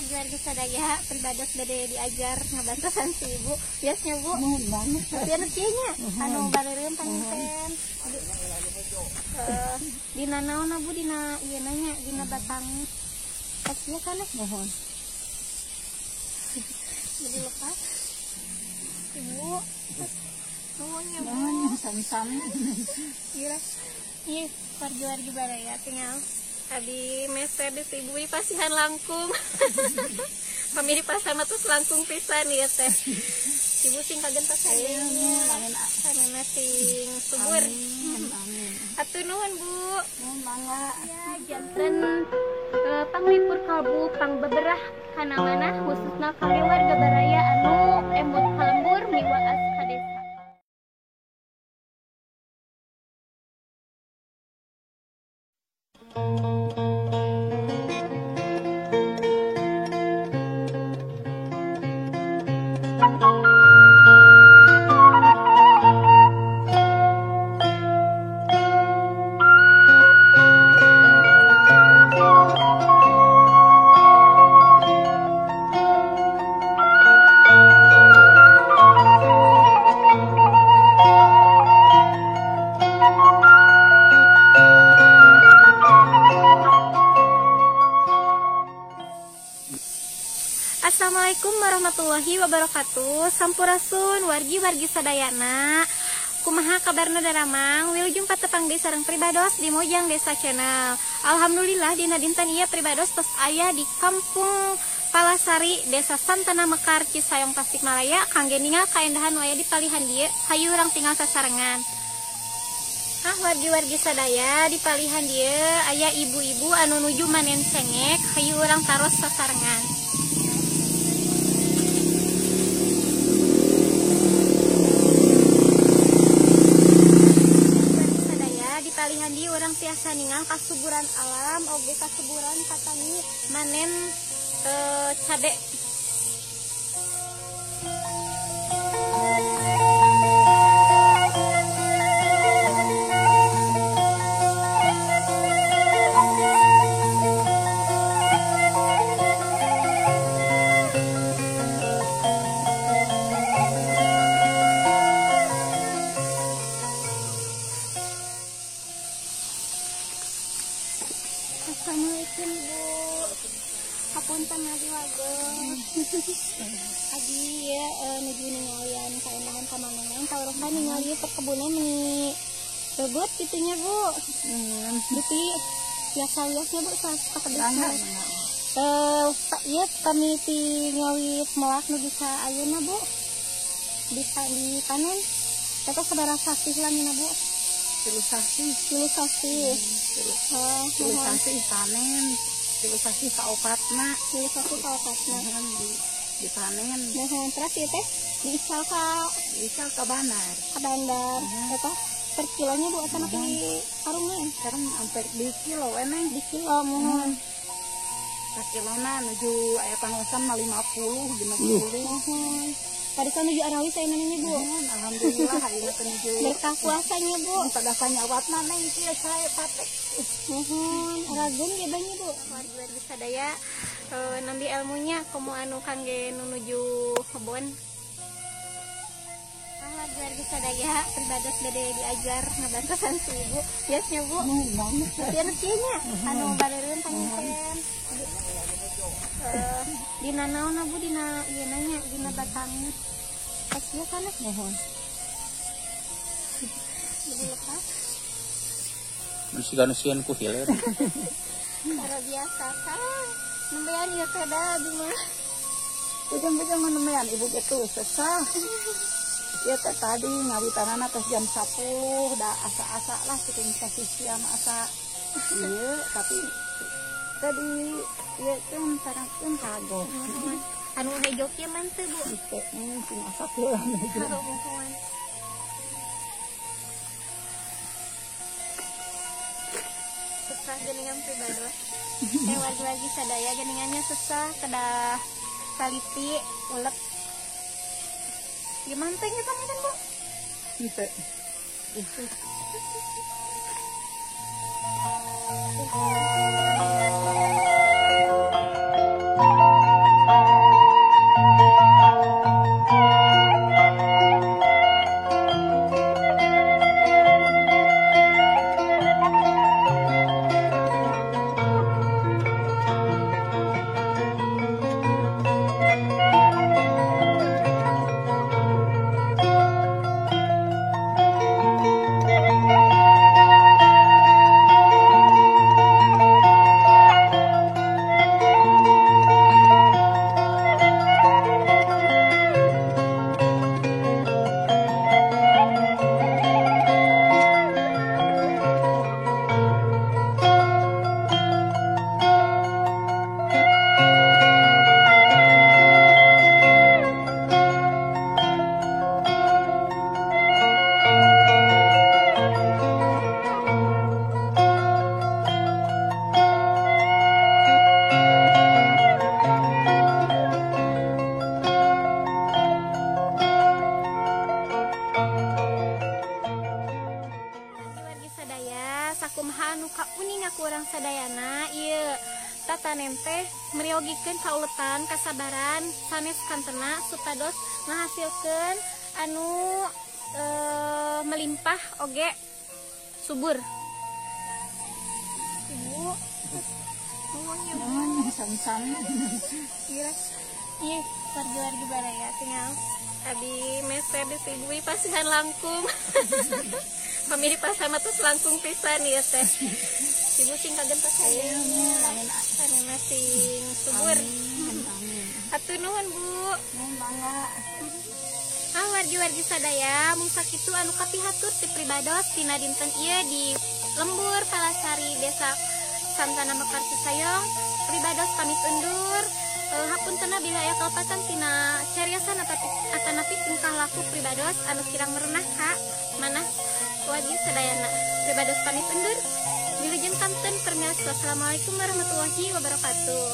Wargi-wargi sadaya pribados bade diajar ngabantosan si ibu. Biasnya Bu. Nuhun banget. Biar kieu nya anu baleureum panginten. Dina naonna Bu, dina ieu nya dina batang kecil kan? Nuhun. Jadi lepas. Ibu. Nuhun ya Bu. Nuhun sami-sami. Iya. Iya, wargi-wargi baraya tinggal abi meser di ibu di pasihan langkung. Pami di pasar mah terus langkung pisan ieu teh. Ibu sing kagentos aya. Amin sing subur. Amin. Amin. Hatur nuhun Bu. Nuhun mangga. Ya janten panglipur kalbu pangbeberah kana manah khususna kangge warga baraya anu emut ka lembur miwaas ka desa. Assalamualaikum warahmatullahi wabarakatuh. Sampurasun wargi-wargi sadayana. Kumaha kabarna daramang? Wilujeng patepang deui sareng pribados di Mojang Desa Channel. Alhamdulillah dina dinten ieu pribados tos aya di Kampung Palasari, Desa Santana Mekar, Cisayong, Tasikmalaya. Kangge ningal kaendahan nu aya di palihan dieu, hayu urang tinggal sasarengan. Ah, wargi-wargi sadaya di palihan dieu aya ibu-ibu anu nuju manen cengek, hayu urang taros sasarengan. Palihan di urang tiasa ningal kasuburan alam oge kasuburan patani manen cabe. Assalamualaikum Bu. Hapunten ngadi wageng. Abi ya nuju ningalian kaendahan pamanengan kaurang ningali perkebunan meni rebut kitunya Bu. Dupi biasa wiasnya Bu sakedasna. Ieu kami ti ngawit melak nu bisa ayeuna Bu. Dipanen. Eta sabaraha sasih lamina Bu? Tilu sasih. Tilu sasih. Tilu sasih panen, tilu sasih kaopatna. Tilu sasih kaopatna. Dipanen. Nuhun, terus ieu teh diical ka? Diical ka bandar. Ka bandar. Eta per kilonya Bu atau di karungnya? Sekarang hampir di kilo eneng. Di kilo muhun. Sakilona nuju aya pangosan mah 50, 60. Muhun. Tadi kan nuju arawis saya nanya Bu. Alhamdulillah ayeuna teh nuju berkah puasanya Bu. Padahal awatna neng kieu sae patek. Muhun, ragun ge banyak Bu. Wargi-wargi sadaya nambi ilmunya komo anu kangge nu nuju kebon. Wargi-wargi sadaya pribados bade diajar ngabantosan si ibu. Biasnya Bu. Nuhun banget. Biar kieu nya anu baleureum panginten. Dina naonna Bu, dina ieu nya dina batang kecil kan? Nuhun. Jadi lepas. Siga sieun ku hilir. Cara biasa kan. Nembean ieu teh da abi mah. Ujung-ujung nembean ibu ge tuh sesah. Ieu teh tadi ngawitanana teh jam 10 da asa-asa lah saking sasisian asa ieu tapi tadi ieu teh sarengkeun kagok. Anu hejo kieu mah teu Bu. Teu sing asa teu hejo. Susah geningan pribados. Wargi-wargi sadaya geningannya susah kedah taliti ulek. Gimana teh nya kamu kan Bu? Henteu. Meriogikeun kauletan, kasabaran sanes kantena supados ngahasilkeun anu melimpah oge subur. Ibu, nuhun ya, Bu. Nuhun, sami-sami. Iya, iya, wargi-wargi baraya tinggal abi mese bisi ibu pasihan langkung. Pamili pasar mah tos langkung pisan ieu teh. Ibu sing kagentos Amin, amin. Sanena sing subur. Amin, amin. Hatur nuhun, Bu. Nuhun, mangga. Ah, wargi-wargi sadaya, mung sakitu anu kapihatur ti pribados tina dinten ieu di Lembur Palasari, Desa Santana Mekar, Cisayong. Pribados pamit undur. Hapunten bila aya kalepatan tina cariosan atanapi tingkah laku pribados anu kirang merenah ka manah wargi sadayana. Pribados pamit undur. Wilujeng kanten permios. Wassalamualaikum warahmatullahi wabarakatuh.